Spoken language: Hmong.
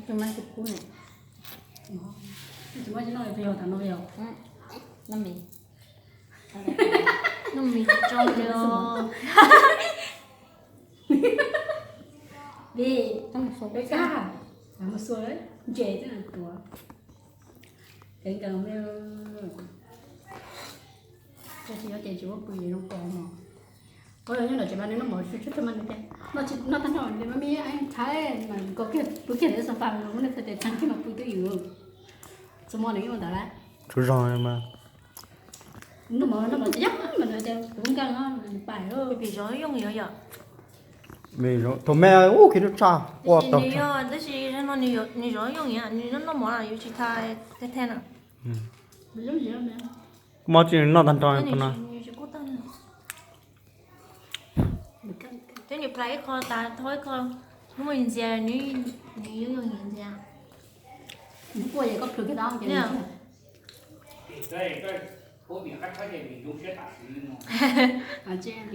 Tus mas tus kub ne. Tus mas no yog, tus yog tas no yog. Noj mis, noj mis tso li os. Vim, peb kab, mus xua ntses tuaj tuav. Kev nkees me, tab sis yog ces tsis muaj pw zoo kos mos. Koj nyob ntawm tsev mas nws noj mov tsuj tsuag mas nws tias, noj tag nrho nws mas me nthav mas koj kiag pw kiag ntawm sofa mas muab nws txhais tes txhais kiag mas pw twb ywm. Txhua hmo nws yeej ua ntawd lawm. Tsuas zog mas. Noj mov, noj mov tsis yog mas nws tias kuv nkees no nws pais. Pim zov yooj yim yom. Thaum me ub khi lub tshaj quaj tau. Tab sis no nws zov yooj yim, nws noj mov yuav tsis tha the the na. Kuv mov tsis noj tag nrho no. Thiab nws plais ib qho tas thau ib qho, hnub ntxias nws yooj yim ntxias.